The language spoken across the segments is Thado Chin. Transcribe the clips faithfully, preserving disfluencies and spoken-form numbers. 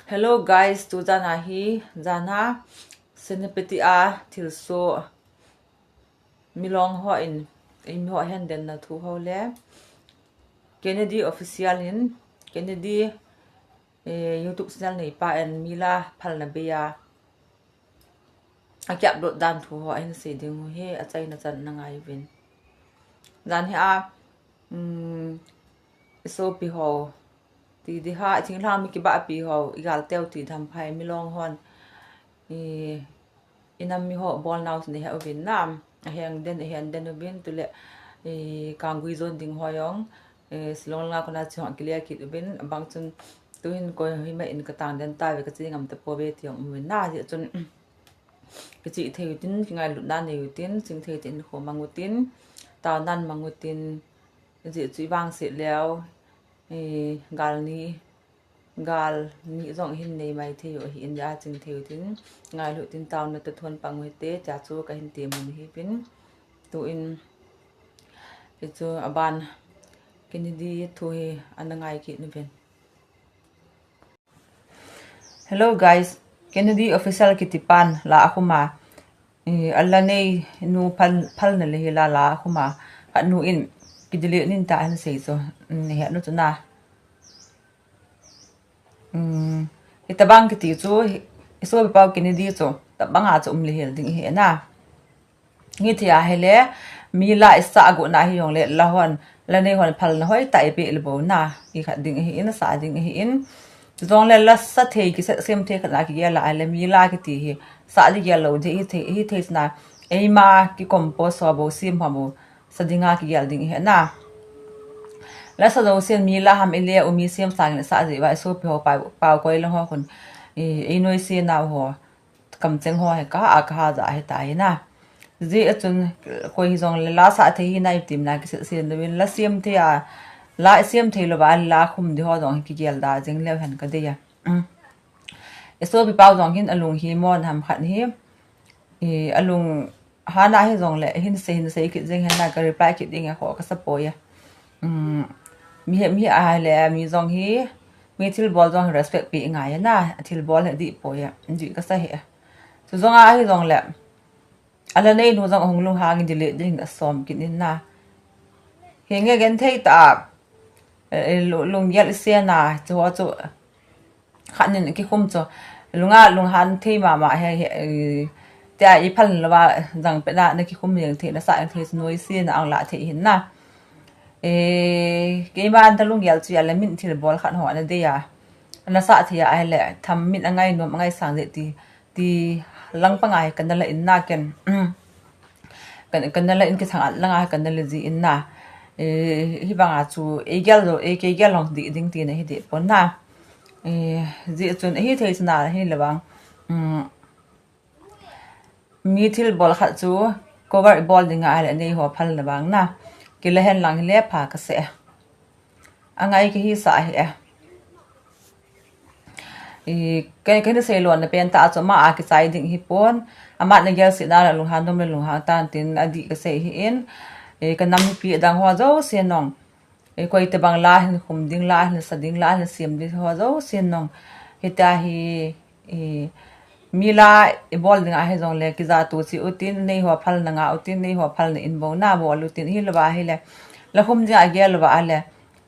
Hello guys, tu jan a hi, jan a Senapati a thilsoh Milong ho in, eimi ho ahin den na thu ho le Kennedy Official in, Kennedy, eh, YouTube channel neipa in Mila phalna bei a akiupload dan thu ho ahin sei ding u hi, achaina chan na ngai uvin. Jan hi a, um, isopi ho, ti di ha, thinglhang mi kibahpi ho, igal teu ti dam phai Milong hon. I, inam mi ho bol nau nei he uvin na, aheng den, ahen den uvin, tule, i, Kanggui zone ding ho jong, i, Shillong langa kona chu hung kile kit uvin, abang chun, tuhin koi hi ma in katang den tave, kache ngam tapouve ti jong um uvin na, hijeh chun, kichih thei utin, kingailutna nei utin, ching thei utin, kho mang utin, taonan mang utin, hijeh chu ivangset leu, i, gal ni, gal ni jong hin nei mai thei u ahin, aching thei utin, ngailu tin taona toh thon pang u hite, tia chu kahin tem u ahi uvin, tuin, hichu aban, Kennedy thu hi ana ngai kit uvin. Hello guys, Kennedy Official kiti pan la akhum a, i, ala nei nu phal, phalna le hi la, la akhum a, khat nu in kidelete nin tia ahin sei chu, i, he nu chu na. Um, hitabang kiti chu, i, isopi pau Kennedy chu, tabang a chu um le hel ding hi na. Hiti ahile, Mila isah got na hi jong le, la hon, la nei hon phalna hoitah ipe le bou na, ikhat ding ahin, sah ding ahin. Chujong le la sa thei, kisa sem thei khat na kigel a ahile, Mila kiti hi, sah di gel lou di, hithei, hithei chana, eima ki compose ho bou, sem ho bou, sa dinga kigel ding ahi na. La sa jousen Mila ham ile, u mi sem sangin sah ji uva, isopi ho pau, pau koi lang ho khun, i, ei noise nau ho. Kamcheng ho hi kaha, kaha ja ahitai na. Hijeh chun koi hijong le la sah thei hi nai tim na kisei sei uvin la sem thei a, la sem thei louva la khum di ho jong hi kigel da jing leu hen kadei a. Um. Isopi pau jong hin alung hi mon ham khat hi. I alung hana hijong le hin sei, hin sei kit jing hen na ka reply kit ding a kho kasa poi a. Um, mi hi, mi ahile, mi jong hi, mi thilbol jong hi respect pe ngai na, thilbol hi dih poi a, dih kasa hi. Chujong a hijong le, ala nei nu jong ahung lunghang in delete ding asom kit in na. Hinge genthei ta, eh, lu-, lunggel ise na, chu ho chu, khat nin kikhum chu, lunga lunghan thei mama he, he, eh, tia iphal louva, jang pet na, na kikhum jeng thei, na sah jeng thei, noise na ang la thei hin na. Eh, keima na lunggel chu, ala min thilbol khat ho, na dei a. Na sah thei a, ahile, tham min angai nom, angai sang jeh ti, ti lang panga hi kana la in na ken. Kan, kana la in kisang at langa hi kana la ji in na. Eh, hivanga chu, eigel lo, eh, keigel long di ding tina hi deh pon na. Eh, jeh chun, eh, hithei chana hi le vang. Um, mi thilbol khat chu, cover ibol dinga ahile, nei ho phal le vang na. Kila hen lang hile pha kasei. Angai kahisah ahi e. I, ka, kana sei lona pen tah chu ama a kichai ding hipon. Ama na gel sih na la lunghan nom le lunghang tan tin adih kasei ahin. I, ka nam mipi adang ho jouse nong. I, koi tabang la hin khum ding, la hin sa ding, la hin sem ding ho jouse nong. Hitia hi I, mi la ibol ding ahi jongle, kija tu cheh utin, nei ho phal na nga utin, nei ho phal na in bou na bol utin, hilou va ahile, la khum ding a gel lou va ahile,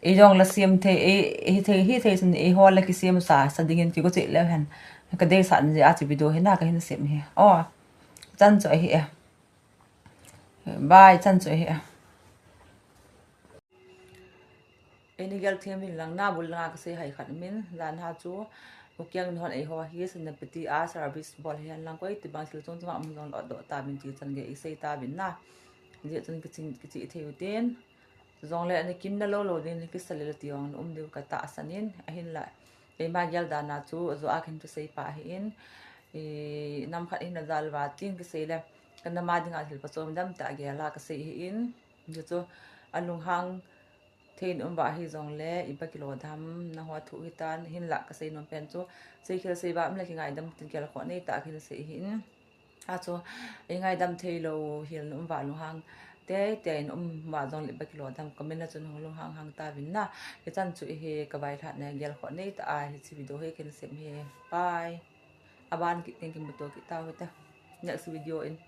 i jong la sem thei, i, i thei, hithei chun eiho la kisem sa, sa dingin kigo cheh leu hen. Ka deisah na jeh a chu video hi na kahin sem hi. O, chan chu ahi e. Bye, chan chu ahi e. Eini gel them in lang na bul langa kasei hai khat min, jan ha chu, u kiang ni hon eiho hi, Senapati a service bol hihen lang koi, tibang thil chung chunga um jong lo doh ta min ti chan gei isei ta vin na. Jeh chun kiching, kichih thei utin. Jongle ana kimna lou lou ding, kisa le ti jong um diu ka tahsan in, ahinla. Eima gel dan a chu, jo a kahin thusei pa ahin. I, nam khat hin ajal va tin kisei le, ka nam a dinga thil pachom dam tah gel a kasei ahin. Hichu, alunghang thei in um va ahi jongle, iba kilo dam, na ho thu hitan, hinla kasei nom pen chu, sei khel sei va um le kingaidam tin gel khoh nei tah kahin sei ahin. Achu, eingaidam thei lou, hil na um va lunghang, Teitei in um uva jongle ipi kilo dam comment a chun hung lunghang hang tauvin na. Hichan chu hi kavailhahna gel khoh nei tah a hiche video hi kahin sem hi. Bye. Aban kit teng kimuto kit tau hite. Next video in.